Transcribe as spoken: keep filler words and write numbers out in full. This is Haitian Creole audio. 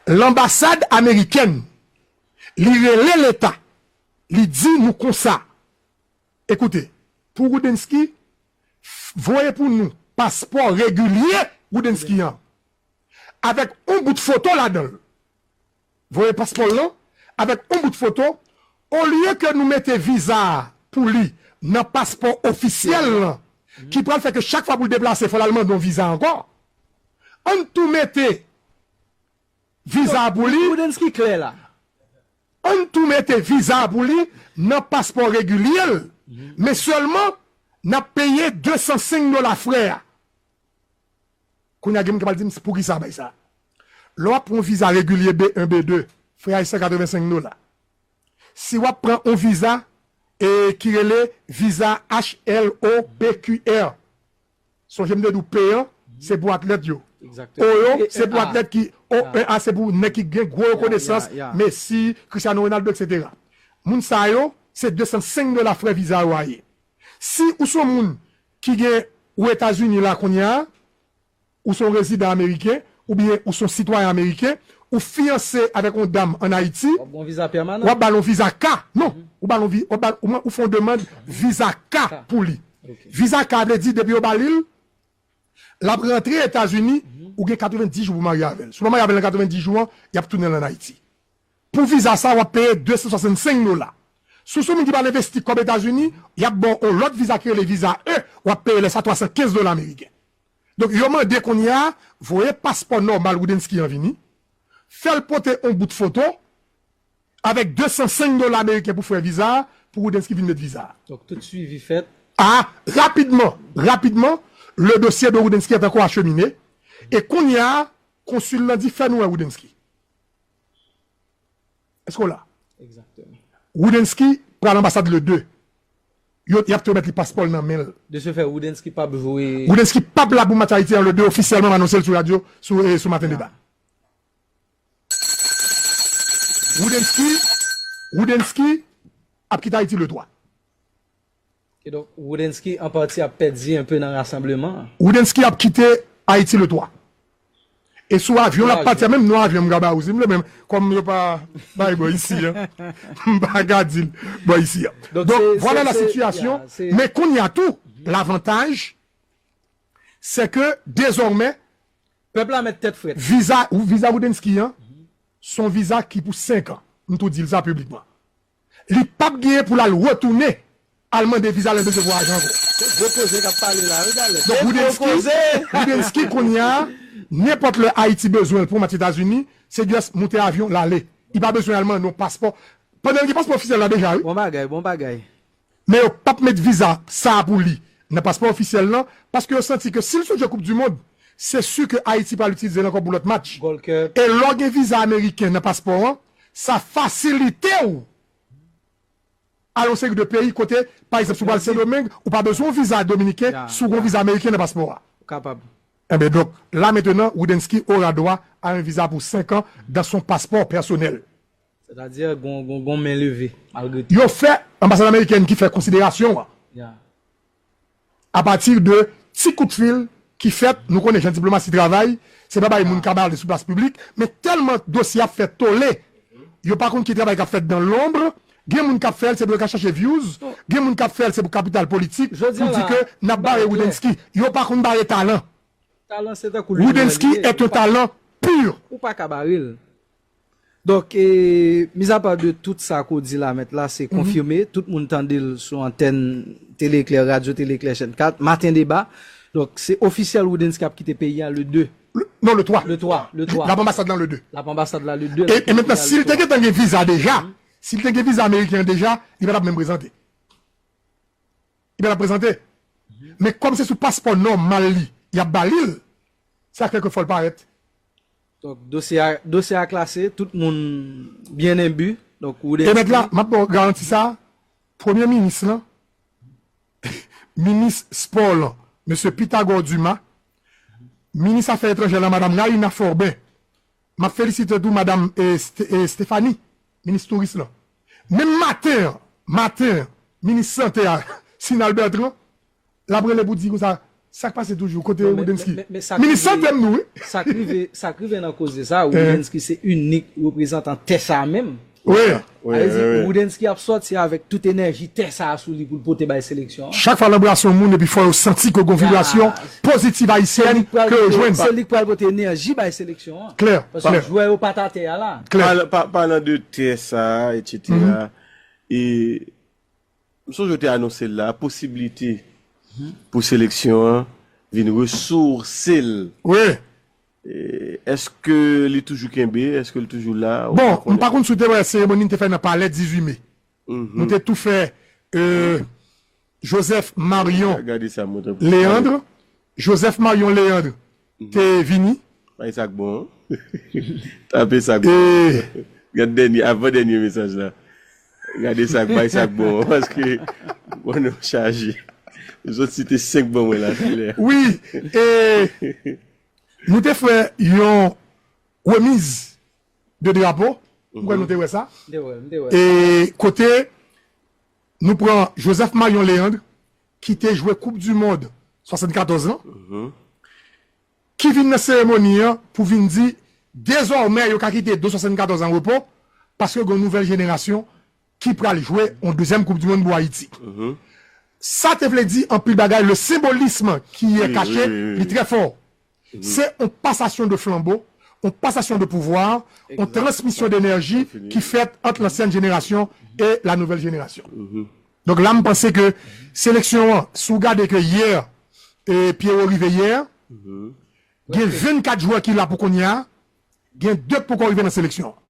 Lanbasad amerikèn, li rele Leta, li di nou konsa, ekoute, pou Roudensky, voye pou nou paspò regilye Roudensky an, avèk yon bout foto ladan l. Voye paspò l lan avèk yon bout foto, olye ke nou mete viza a pou li nan paspò ofisyèl lan, ki pral fè ke chak fwa pou l deplase, fò l al mande yon viza ankò. Ann tou mete viza a pou li. Roudensky klè la. Ann tou mete viza a pou li nan paspò regilye l, men sèlman n ap peye de san senk dola frè a. Kounye a, gen moun ki pral di m, poukisa bay sa? Lè w ap pran yon viza regilye B yen, B de, frè a, se san katrevensenk dola. Si w ap pran yon viza e ki rele viza H L O P Q R, sonje m te di w P an, se pou atlèt yo. O yo, se pou atlèt ki, O, E, A, se pou nèg ki gen gwo rekonesans, Messi, Cristiano Ronaldo, etsetera. Moun sa yo, se de san senk dola frè viza yo a ye. Si ou se yon moun ki gen, ou Etazini la kounye a, ou se yon rezidan ameriken, oubyen ou se yon sitwayen ameriken, ou fiyanse avèk yon dam ann Ayiti, w ap ba l yon viza K. Non, ou ba l yon vi-, w ap ba l, ou, ou fè yon demann viza K pou li. Viza K vle di, depi yo ba li l, l ap rantre Etazini, ou gen katrevenndis jou pou w marye avè l. Si w pa marye avè l nan katrevenndis jou an, y ap tounen l ann Ayiti. Pou viza sa, w ap peye de san swasannsenk dola. Si w se yon moun ki pral envesti kòb Etazini, y ap ba w yon lòt viza ki rele viza E, w ap peye lè sa twa san kenz dola ameriken. Donk, yo mande kounye a, voye paspò nòmal Roudensky an vini, fè l pote yon bout foto avèk de san senk dola ameriken pou frè viza a, pou Roudensky vin met viza a. Donk, tout swivi fèt. A, rapidman, rapidman, le dossier de Roudensky est encore acheminé. E kounye a, konsil lan di, fè nou wè Roudensky. Èske w la? Exactement. Roudensky pral anbasad le de. Yo, y ap tou remèt li paspò l nan men l. De ce fait, Roudensky p ap jwe. Roudensky p ap la pou match Ayiti an le de ofisyèlman, m anonse l sou radyo, sou, e, sou Maten Deba. Roudensky, Roudensky ap kite Ayiti le twa. E donk, Roudensky, an pati, ap pèdi enpe nan rasanbleman an. Roudensky ap kite Ayiti le twa. E sou avyon l ap pati a, menm non avyon m ka ba ou, si m vle, men kòm yo pa bay bò isi an, m pa ka di l bò isi an. Donk, vwala la sitiyasyon. Men kounye a tou, lavantaj, se ke dezòmè, pèp la mèt tèt frèt. Viza, viza Roudensky an, se yon viza ki pou senk an. M tou di l sa piblikman. Li p ap genyen pou l al retounen, al mande viza lè l bezwen vwayaje ankò. Se gwo koze k ap pale la, wi, Galè. Donk, Roudensky, Roudensky, kounye a, nenpòt lè Ayiti bezwen l pou match Etazini, se just moute avyon, l ale. Li pa bezwen al mande yon paspò. Pandan l gen paspò ofisyèl la deja, wi. Bon bagay, bon bagay. Men yo p ap met viza sa a pou li nan paspò ofisyèl lan, paske yo santi ke si l sot jwe Koup di Mond, se si ke Ayiti pral itilize l ankò pou lòt match. E lè w gen viza ameriken nan paspò an, sa fasilite w al yon seri de peyi kote, pa egzanp, si w pral Sendomeng, ou pa bezwen yon viza dominiken si w gen yon viza ameriken nan paspò a. Ou kapab. Enben, donk, la mentenan, Roudensky aura droit à un visa pour cinq ans dans son passeport personnel. Sètadi, gon, gon, gon men leve, malgre tou. Yo fè, anbasad amerikèn ki fè konsiderasyon an. Apati de ti kout fil ki fèt, nou konnen jan diplomasi travay, se pa bay moun k ap ale sou plas piblik, men tèlman dosye ap fè tole, yo pa konn ki travay k ap fèt dan lonb, gen moun k ap fè l, se pou yo ka chache views, gen moun k ap fè l, se pou kapital politik, pou di ke n ap bare Roudensky. Yo pa konn bare talan. Talan se tankou limyè li ye. Roudensky est un talent pur. Ou pa ka bare l. Donk, e, mizapa de tout sa ke w di la, mèt la, se konfime. Tout moun tande l sou antèn Tele Eklè, Radyo Tele Eklè, chèn kat, Maten Deba. Donk, se ofisyèl Roudensky ap kite peyi a le de. Le, non, le twa. Le twa, le twa. L ap anbasad lan le de. L ap anbasad la le de. E, e mentnan, si l te gentan gen viza deja, si l te gen viza ameriken an deja, li pa t ap menm prezante. Li pa t ap prezante. Men kòm se sou paspò nòmal li, y ap ba li l, sa fè ke fò l parèt. Donk, dosye a, dosye a klase, tout moun byen enbi. Donk, ou... E mèt la, m ap ba w garanti sa, premye minis lan, minis spò lan, mesye Pythagore Dumas, minis afè etranjè lan, madanm Raïna Forbin, m ap felisite tou madanm, e, Sté-, e, Stéphanie, minis touris lan. Menm maten an, maten an, minis sante a, Sinal Bertrand, l ap rele pou di konsa, Sa k pase toujou kote Woodensky? Minis sante m nou, wi. Sa k rive, sa k rive nan koze sa, Woodensky se inik reprezantan tè sa menm. Wi. Sa vle di, Woodensky ap sòti avèk tout enèji tè sa sou li pou l pote bay seleksyon an. Chak fwa l anbrase yon moun, epi fò yo santi ke gon vibrasyon pozitiv ayisyèn ke yo jwenn. Se li k pral pote enèji bay seleksyon an. Klè, klè. Paske jwè yo pa t atè a la. Klè. Palan de tè sa, etsetera, e M sonje w te anonse l la, posiblite pou seleksyon an vin resouse l. Wi. E, èske li toujou kenbe? Èske li toujou la? Bon, m pa konn si w te wè seremoni n te fè nan palè dizuit me. Nou te tou fè, euh, Joseph Marion Léandre. Joseph Marion Léandre te vini. Bay sa k bon. Tape sa k bon. Gad dènye, avan dènye mesaj la. Gade sa k bay sa k bon, paske mwen nou chaje. Zòt site senk ban mwen la talè. Wi, e nou te fè yon remiz de drapo. M kwè nou te wè sa. E kote nou pran Joseph Marion Léandre, ki te jwe Koup di Mond swasannkatòz lan, ki vin nan seremoni an pou vin di, dezòmè, yo ka kite do swasannkatòz an repo, paske gen yon nouvèl jenerasyon ki pral jwe yon dezyèm Koup di Mond pou Ayiti. Sa te vle di anpil bagay, le symbolisme ki est caché, li trè fò. Se yon pasasyon de flanbo, yon pasasyon de pouvwa, yon transmisyon de enèji ki fèt ant lansyen jenerasyon e la nouvèl jenerasyon. Donk la, m panse ke seleksyon an, si w gade ke yè, e Pierrot rive yè, gen vennkat jwè ki la pou kounye a, gen de k poko rive nan seleksyon an.